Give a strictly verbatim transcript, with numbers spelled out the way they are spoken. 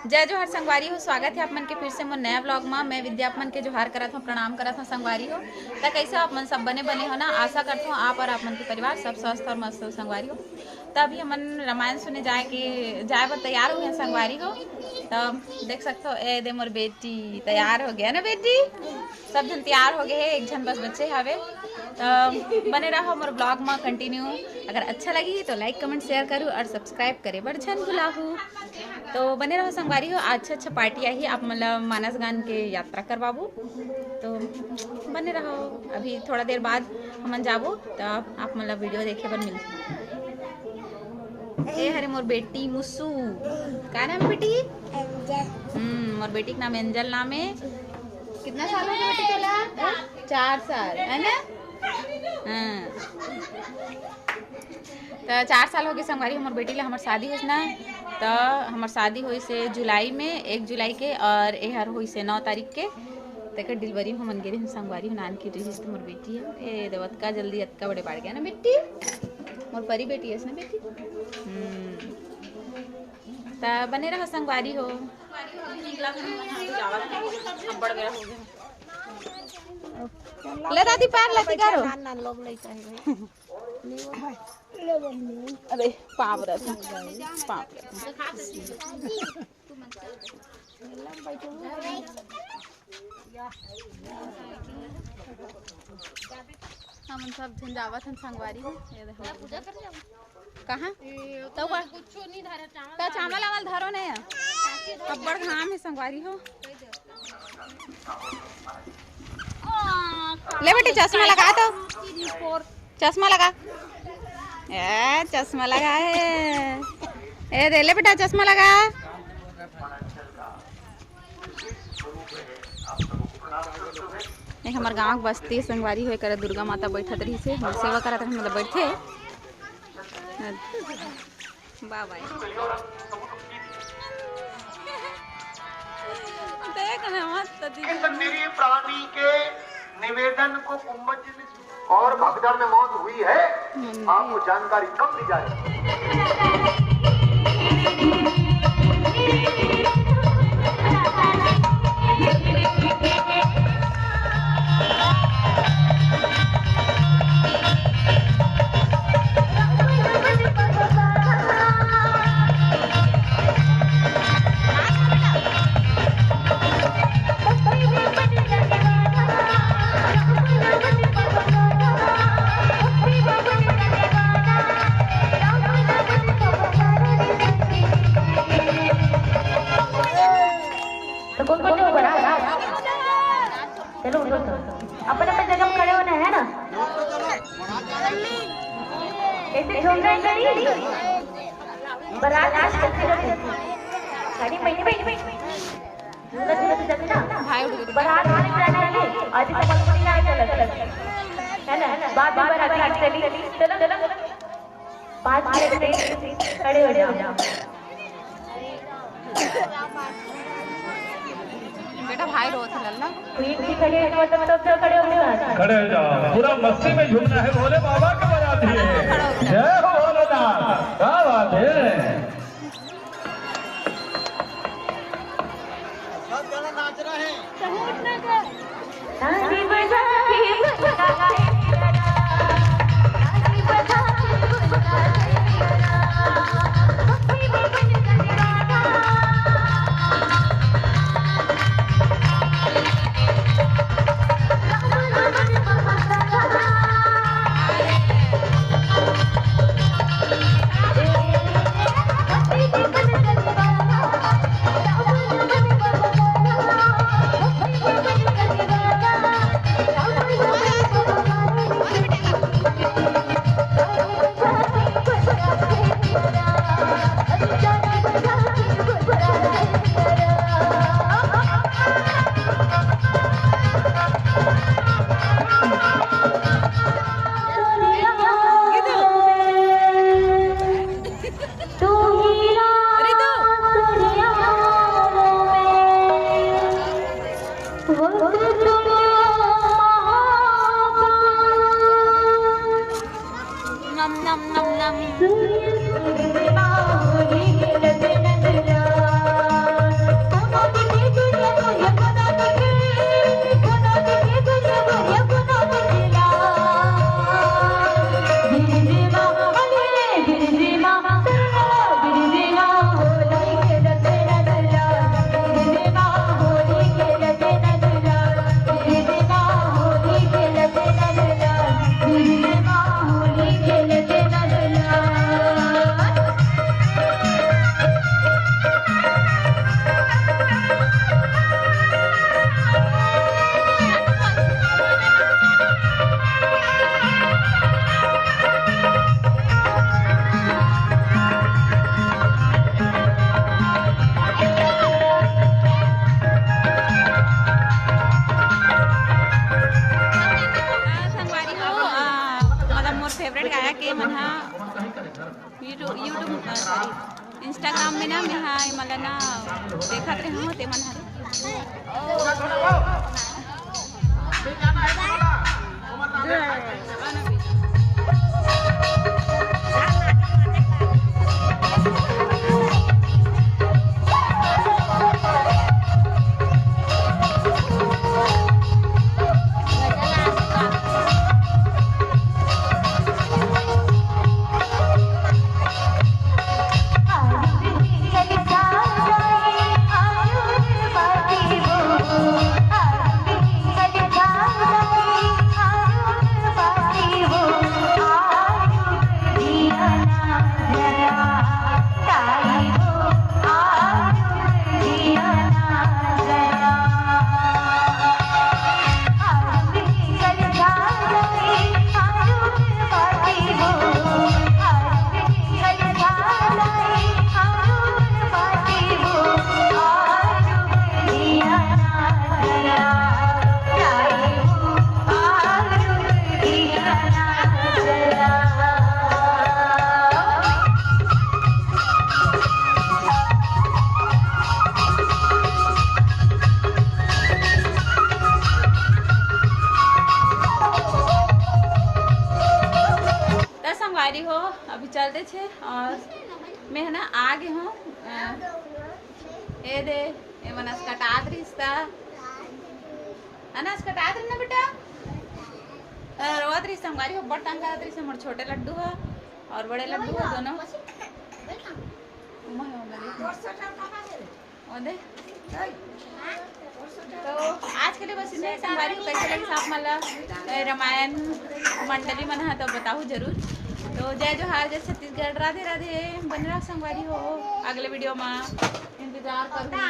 जय जोहार संगवारी हो, स्वागत हे आप मन के फिर से मोर नया vlog मा। मैं विद्या आप मन के जोहार करत हव, प्रणाम करत हव संगवारी हो। त कइसे हो आप मन? सब बने बने हो ना? आशा करत हव आप और आप मन के परिवार सब स्वस्थ और मस्त हो संगवारी हो। त अभी हमन रामायण सुने जाए के, जाए बर तैयार हो गए संगवारी हो। त देख सकत हो, ए दे मोर बेटी तैयार हो गया ना बेटी? सब झन तैयार हो गए हे, एक झन बस बचे हवे। त बने रहो मोर vlog मा continue। अगर अच्छा लगी तो like, comment, share करू और subscribe करे बर झन भुलाहू। तो बने रहो संगवारी हो, अच्छा अच्छा party आही, आप मन ला मानस गान के यात्रा करवाबू। तो बने रहो, अभी थोड़ा देर बाद हमन जाबो, तो आप मन ला video देखे बर मिलही। ए हरे मोर बेटी मुसु, का नाम बेटी? एंजल। हम्म, मोर बेटी के नाम एंजल नाम हे। कितना साल हो गया बेटी तोला? चार साल, है ना? हाँ। त चार साल हो गए संगवारी, हमर बेटी ला हमर शादी होइस ना, त हमर शादी होइस हे जुलाई में, एक जुलाई के, और एहर होइस हे नौ तारीख के। तेकर delivery में हमन गे रहिन संगवारी हो, नान के रहिस त मोर बेटी हे। ए देव, अतका जल्दी अतका बड़े बाढ़ गया ना बेटी, मोर परी बेटी हस ना बेटी। हम्म, त बने रहो संगवारी हो। अब्बड़ बेरा हो गया। ले दादी, पैर लेती करो। नान नान लोग लइका हे भाई। अरे, पाँव रख, पाँव रख। हमन सब झन जावत हन संगवारी हो। ये देखो। कहाँ? तो का? कुछो नहीं धरा, चावल तो चावल आवल धरो ने। अब्बड़ घाम हे संगवारी हो। ले बेटी, चश्मा लगा तो। चश्मा लगा। ए, चश्मा लगा हे। ए, दे ले बेटा, चश्मा लगा। एक हमर गांव के बस्ती संगवारी हो, एकरा दुर्गा माता बैठत रहिस हे, हमर सेवा करत रहिस, मतलब बैठे। बाय बाय। देख ना, मस्त दीदी। इस निरीह प्राणी के निवेदन को गुम्बद जी ने और भगदड़ में मौत हुई है, हम्म। आपको जानकारी कब दी जाएगी? तो कौन कौन लोग बना? चलो उठो, उठो। अपन अपन जगह में खड़े होना है ना? ऐसे झूम रहे हैं, गाड़ी। बारात आज कैसे जाते? गाड़ी में बैठ, बैठ, बैठ। झूला, झूला तो जाते ना। भाई उठ गए। बारात आज जाना है, आज तक अपन नहीं आए, चलो, चलो। है ना? बाद में बारात आज चली। चलो, चलो। पाँच मिनट में खड़े हो जाओ। बेटा, भाई रोत हे लल्ला। एक भी खड़े हो, मतलब, सब, सब खड़े हो जाओ। खड़े हो जाओ, पूरा मस्ती में झूमना है, भोले बाबा के बराती है। जय हो भोलेनाथ, क्या बात है। सब जना नाच रहे हैं। YouTube, YouTube, अ, sorry, Instagram में ना मैं हा, मतलब ना, देखत रहे हो ते मन हरे। त संगवारी हो, अभी चलते छे और मैं है ना आ गे हूँ। अ, ए दे, ए मनस कटात रिश्ता। अनस कटात रही ना बेटा? अ, रोवत रही संगवारी हो, बड़ तंग करत रही से मोर छोटे लड्डू हो और बड़े लड्डू हो दोनों। उमा है, उमा है। ओ दे। तो आज के लिए बस इतना ही संगवारी हो। कैसे लगिस आप मन ला, ए, रामायण मंडली मन हा तो बताहू जरूर। तो जय जोहार, जय छत्तीसगढ़, राधे राधे। बने रहो संगवारी हो, अगले वीडियो में इंतजार करो।